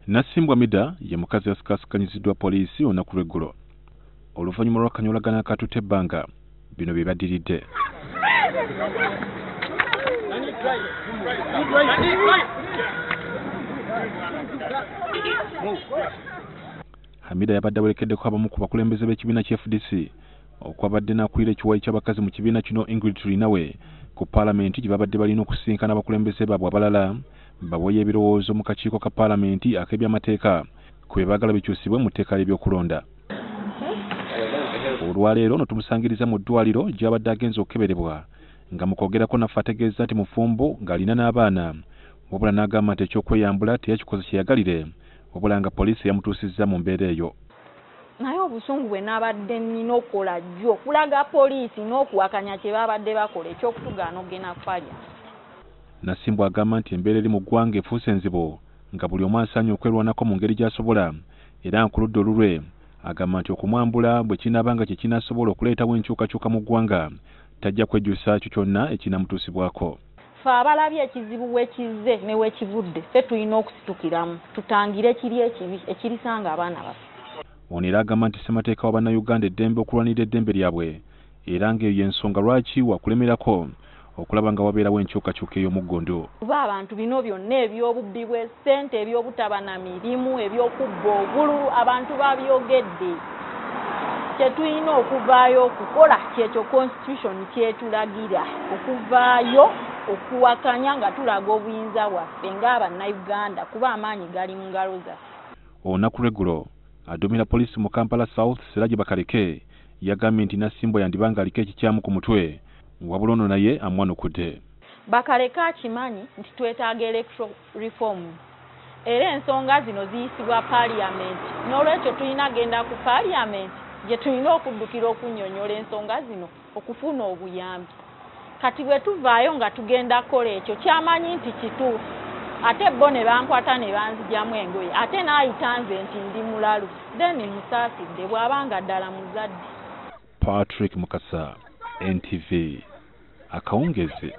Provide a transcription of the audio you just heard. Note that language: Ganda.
Nassimbwa Mida ye mukazi yasikasikanyiziddwa poliisi olunaku lw'eggulo oluvannyuma lw'akanyolagano akatutte ebbanga. Bino bye baddiridde. Hamida yabadde awerekeddeko abamu ku bakulembeze b'ekibiina kya FDC okwabadde n'akulira ekiwayi ky'abakazi mu kibiina kino Ingrid Turinawe ku paalamenti gye babadde balina okusisinkana abakulembeze baabwe abalala baweeyo ebirowoozo mu kakiiko ka paalamenti ak'ebyamateeka ku bye baagala bikyusibwe mu tteeka ly'ebyokulonda. Olwaleero ono tumusangiriza mu ddwaliro gy'abadde agenze okukeberebwa nga mu kwogerako naffe ategeeza nti mufumbo ng'alina n'abaana, wabula n'agamba nti ekyokweyambula teyakikoze kyeyagalire, wabula nga poliisi yamutuusizza mu mbeera eyo. Naye obusungu bwe nabadde nnina okukola jjo kulaga poliisi n'okuwakanya kye babadde bakola ekyokutugaana okugenda ku paalamenti. Nassimbwa agamba nti embeera eri mu ggwanga efuuse enzibu nga buli omu asaanye okwerwanako mu ngeri gy'asobola, era ku ludda olulwe agamba nti okumwambula bwe kinaaba nga kye kinaasobola okuleetawo enkyukakyuka mu ggwanga tajja kwejjusa ekyo kyonna ekinamutuusibwako. Ffe abalabye ekizibu wekizze ne wekivudde ffe tulina okusitukiramu tutangire kiri ekibi ekirisanga abaana baffe. Ono era agamba nti ssemateeka wa bannayuganda eddembe okulwanirira eddembe lyabwe era ng'eyo y'ensonga lwaki wakulemerako okulaba nga wabeerawo enkyukakyuka ey'omuggundu. Kuba abantu bino byonna eby'obubbi bw'essente, eby'obutaba na mirimu, eby'okubba obululu, abantu babyogedde. Kye tulina okuvaayo okukola kyekyo constitution kyetulagira, okuvaayo okuwakanya nga tulaga obuyinza bwaffe ng'abannayuganda kuba amaanyi gali mu ngalo zaffe. Olunaku lw'eggulo aduumira poliisi mu Kampala South Siraje Bakaleke yagambye nti Nassimbwa yandiba ng'aliko ekikyamu ku mutwe, wabula ono naye amwanukudde. Bakaleke akimanyi nti twetaaga electoral reforms era ensonga zino ziyisibwa paalamenti, n'olwekyo tulina genda ku paalamenti gye tulina okuddukira okunnyonnyola ensonga zino okufuna obuyambi. Kati bwe tuvaayo nga tugenda kukola ekyo kyamanyi nti kituufu, ate bo ne bankwata ne banzigyamu engoye ate n'ayita nze nti ndi mulalu, then musaasidde bw'abanga ddala muzadde. Patrick Mukasa, NTV, akawungeezi.